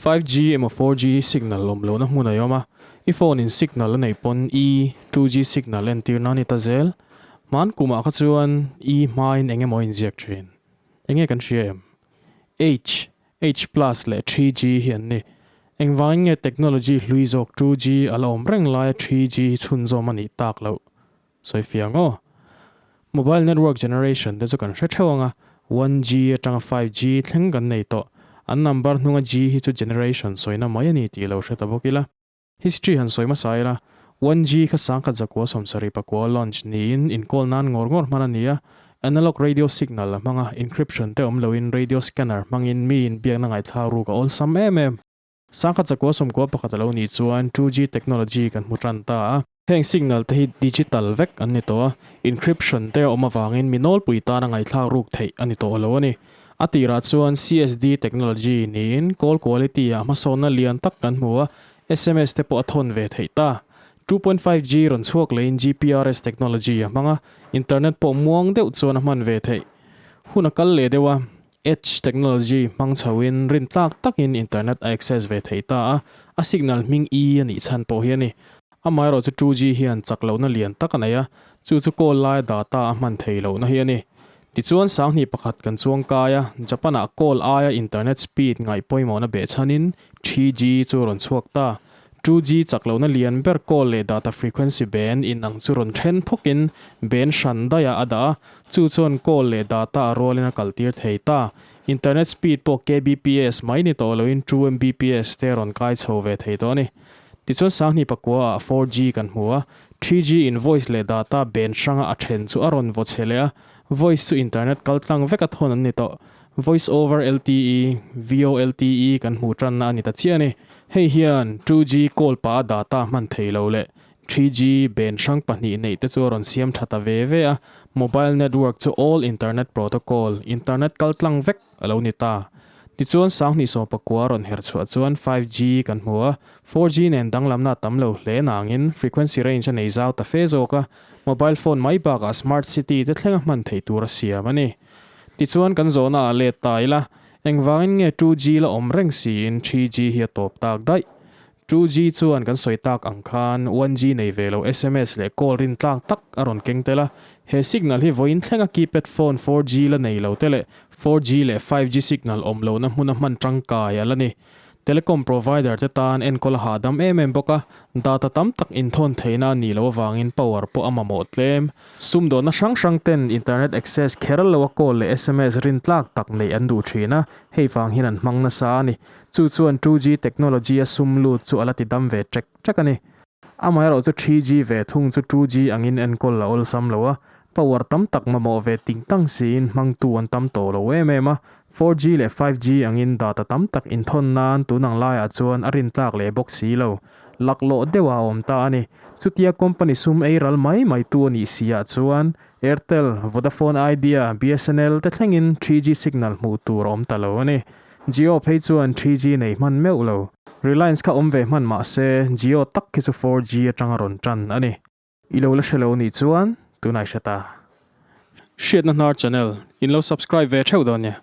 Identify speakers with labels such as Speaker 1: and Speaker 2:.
Speaker 1: 5G emaw 4G signal awm lohna hmun a awm a, i phone in signal a neih pawn E, 2G signal entirna a ni ta zel. Hman kumah kha chuan E hmain eng emaw a inziak thin. Enge kan hria em? H, H plus leh 3G hi an ni. Engvangin nge technology hlui zawk 2G a la awm reng laia 3G hi chhunzawm a nih tak loh? Sawi fiang aw. Mobile network generation te chu kan hre theuh ang a, 1G atanga 5G thleng kan nei tawh. An number hnunga G hi chu generation sawina mai a ni tih lo hre ta bawk ila. History han sawi hmasa ila, 1G kha sangkhat zakua 70 pakua launch niin inkawl nan ngawr ngawr hman a ni a, analog radio signal a hmang a, encryption te awm loin radio scanner hmangin miin biakna ngaihthlak ruk a awlsam em em. Sangkhat zakua 91 a lo nih chuan 2G technology kan hmu tan ta a. Heng signal te hi digital vek an ni tawh a, encryption te a awm avangin mi nawlpui tana ngaihthlak ruk theih a ni tawh lo a ni. A tirah chuan CSD technology niin call quality ah hmasawnna lian tak kan hmu a, sms te pawh a thawn ve theih ta. 2.5G rawn chhuak leiin GPRS technology a hmang a, internet pawh muang deuh chuan a hman ve theih. Hun a kal leh deuh a, Edge technology hmang chhoin rintlak takin internet a access ve thei ta a, a signal hming E a nih chhan pawh hi a ni. Amaherawhchu 2G hian chak lohna lian tak a nei a, chu chu call laia data a hman thei lohna hi a ni. Tichuan sanghnih pakhat kan chuang kai a, Japan-ah call aia internet speed ngaih pawimawhna behchhanin 3G chu a rawn chhuak ta. 2G chak lohna lian ber call leh data frequency band in ang chu rawn then phawkin band hran daihah a dah a, chu chuan call leh data a rualin a kaltir thei ta. Internet speed pawh kbps mai ni tawh loin 2 Mbps te a rawn kai chho ve thei tawh a ni. Tichuan sanghnih pakua ah 4G kan hmu a, 3G in voice leh data band hranga a then chu a rawn vaw chhe leh a, voice chu internet kaltlang veka thawn an ni tawh. Voice over LTE, VoLTE, kan hmuh tanna a ni ta chiah a ni. Hei hian 2G call pah a data hman thei lo leh 3G band hrang pahnih neih te chu a rawn siam tha ta ve ve a, mobile network chu all internet protocol, internet kal tlang vek, a lo ni ta. Tichuan sanghnih sawmpakua a rawn her chhuah chuan 5G kan hmu a, 4G nen danglamna a tam lo hle nangin frequency range a nei zau ta fe zawk a, mobile phone mai bakah smart city te thlenga hman theih tur a siam a ni. Tichuan kan zawhna ah let ta ila, engvangin nge 2G la awm reng siin 3G hi a tawp tak daih? 2G chuan kan sawi tak ang khan 1G nei ve lo sms leh call rin tlak tak a rawn keng tel a, he signal hi vawiin thlenga keypad phone 4G la nei lo te leh 4G leh 5G signal awm lohna hmuna hman tangkai a la ni. Telecom provider te tan enkawl a hahdam em em bawk a, data tam tak inthawn theihna a nih loh avangin power pawh a mamawh tlem. Sumdawhna hrang hrang ten internet access kher lo a call leh sms rintlak tak neih an duh thin a, hei vang hian an hmang nasa a ni. Chu chuan 2G technology a sum lut chu a la ti dam ve ṭek ṭek a ni. Amaherawhchu 3G ve thung chu 2G angin enkawl a awlsam lo a, power tam tak mamawh ve ting tang siin hmangtu an tam tawh lo em em a, 4G leh 5G angin data tam tak inthawn nan tun ang laiah chuan a rintlak leh bawk si lo. Laklawh deuh a awm ta a ni. Chutia company sum ei ral mai mai tu a nih si ah chuan Airtel, Vodafone Idea, BSNL te thlengin 3G signal hmuh tur a awm ta lo a ni. Jio phei chuan 3G nei hman meuh lo. Reliance kha awm ve hman mah se Jio tak khi chu 4G atanga rawn tan a ni. I lo la hre lo nih chuan tunah i hre ta. Hriatna Hnar Channel in lo subscribe ve theuh dawn nia.